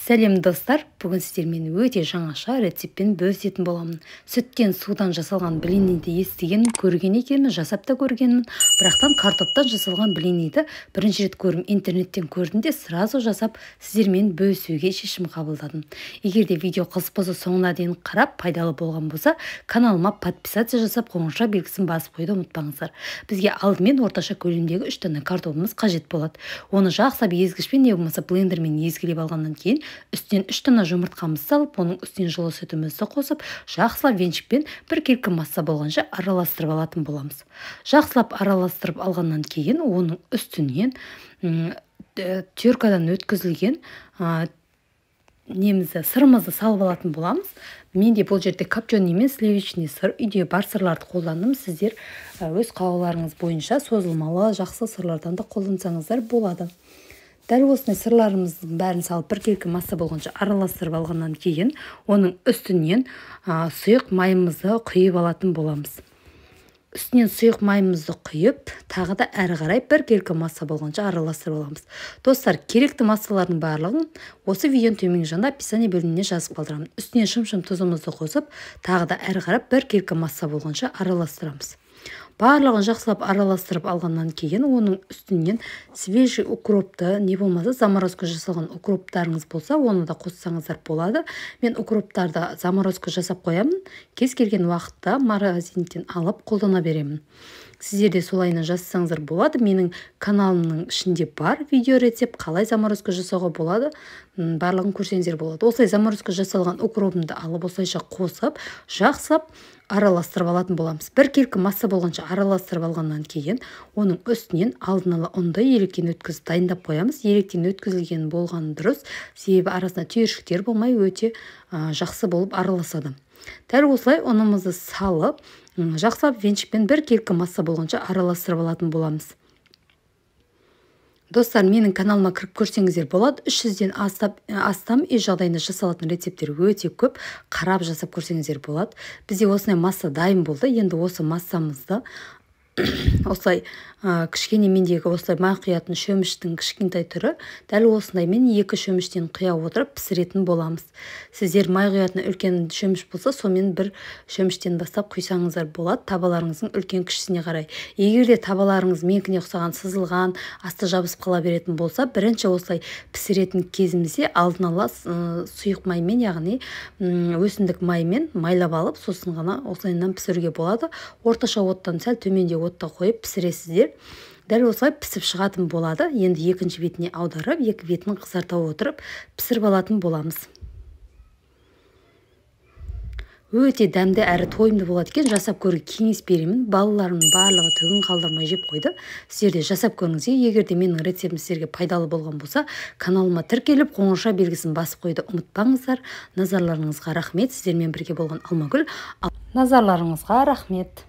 Сәлем достар, бүгін сіздермен өте жаңаша рецептпен бөлісетін боламын. Сүттен, судан жасалған блиниді естіген, көрген екенмін, жасап та көргенмін. Бірақтан картоптан жасалған блиниді бірінші рет көрдім, интернеттен көрдім де сразу жасап сіздермен бөлісуге шешім қабылдадым. Егер де видео қызық болса, соңына дейін қарап, пайдалы болған болса, каналыма подписаться жасап, қоңырау белгісін басып қоюды ұмытпаңыздар. Бізге алдымен орташа көлемдегі 3 дана картопымыз қажет болады. Оны жақсылап езгішпен не болмаса блендермен езгілеп алғаннан кейін үстінен 3 дана жұмыртқамызды салып, оның үстінен жылы сүтімізді қосып, жақсылап венчикпен біркелкі масса болғанша араластырып алатын боламыз. Жақсылап араластырып алғаннан кейін оның үстінен теркадан өткізілген немізді, сырымызды салып алатын боламыз. Менде бұл жерде копченый емес, сливочный сыр, үйде бар сырларды қолдандым. Сіздер өз қалауларыңыз бойынша созылмалы жақсы сырлардан да қолдансаңыздар болады. Дәл осындай сырларымыздың бәрін салып біркелкі масса болғанша араластырып алғаннан кейін оның үстінен сұйық майымызды құйып алатын боламыз. Үстінен сұйық майымызды құйып, тағы да әрі қарай біркелкі масса болғанша араластырып аламыз. Достар, керекті массалардың барлығын осы видеоның төменгі жағында описание бөліміне жазып қалдырамын. Үстіне шым-шым тұзымызды қосып, тағы да әрі қарай біркелкі масса болғанша араластырамыз. Барлығын жақсылап араластырып алғаннан кейін оның үстінен свежий укропты, не болмаса заморозка жасалған укроптарыңыз болса, оны да қоссаңыздар болады. Мен укроптарды заморозка жасап қоямын. Кез келген уақытта морозильниктен алып қолдана беремін. Сіздер де солайынан жасасаңыздар болады. Менің каналымның ішінде бар видео рецепт, қалай заморозка жасауға болады, барлығын көрсеңіздер болады. Осылай заморозка жасалған укропымды алып, осылайша қосып, жақсылап араластырып алатын боламыз. Біркелкі масса болғанша араластырып алғаннан кейін оның үстінен алдын ала ұнды електен өткізіп дайындап қоямыз. Електен өткізілген болғаны дұрыс, себебі арасында түйіршіктер болмай өте жақсы болып араласады. Дәл осылай ұнымызды салып, жақсылап венчикпен біркелкі масса болғанша араластырып алатын боламыз. Достар, менің каналыма кіріп көрсеңіздер болады. 300-ден астам үй жағдайында жасалатын рецепттер өте көп. Қарап жасап көрсеңіздер болады. Бізде осындай масса дайын болды. Енді осы массамызды осылай кішкене мендегі осылай май құятын шөміштің кішкентай түрі, дәл осындай мен 2 шөміштен құя отырып пісіретін боламыз. Сіздер май құятын үлкен шөміш болса, сонымен бір шөміштен бастап құйсаңыздар болады, табаларыңыздың үлкен кішісіне қарай. Егер де табаларыңыз менікіне ұқсаған сызылған, асты жабысып қала беретін болса, бірінші осылай пісіретін кезімізде алдын ала сұйық маймен, яғни өсімдік маймен майлап алып, сосын ғана осылайынан пісіруге болады. Орташа оттан сәл төмендеу отта қойып пісіресіздер. Дәл осылай пісіп шығатын болады. Енді екінші бетіне аударып, екі бетін қызарта отырып пісіріп алатын боламыз. Өте дәмді әрі тойымды болады екен. Жасап көруге кеңес беремін. Балаларымның барлығы түгін қалдырмай жеп қойды. Сіздер де жасап көріңіздер. Егер де менің рецептім сіздерге пайдалы болған болса, каналыма тіркеліп, қоңырау белгісін басып қоюды ұмытпаңыздар. Назарларыңызға рахмет. Сіздермен бірге болған Алмагүл. Назарларыңызға рахмет.